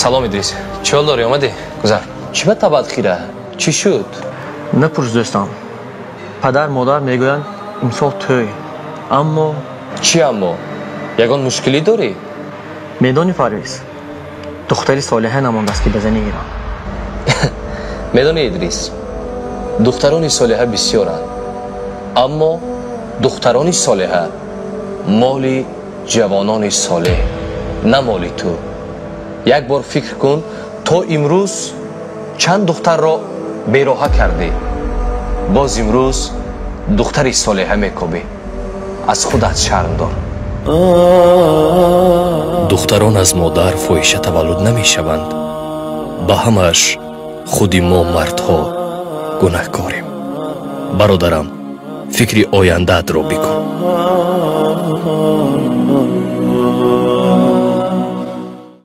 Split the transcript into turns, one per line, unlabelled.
Салом, Идрис, чӣ ҳол дорӣ? Омадӣ, гузар. Чӣ ба табат хира? Чӣ шуд?
Напурс, дӯстам. Падар модар мегӯянд, имсол тӯй, аммо...
Чӣ аммо? Ягон мушкилӣ дорӣ?
Медонӣ, Парвиз, духтари солиҳа намондааст, ки ба занӣ гирам.
Медонӣ, Идрис, духтарони солиҳа бисёранд, аммо духтарони солиҳа моли ҷавонони солеҳ, на моли ту. Як бор фикр кун, то имрӯз чанд духтарро бероҳа кардӣ, боз имрӯз духтари солиҳа мекобӣ. Аз худат шарм дор. Духтарон аз модар фоҳиша таваллуд намешаванд. Ба ҳамаш худи мо, мардҳо, гунаҳкорем. Бародарам, фикри ояндаатро бикун.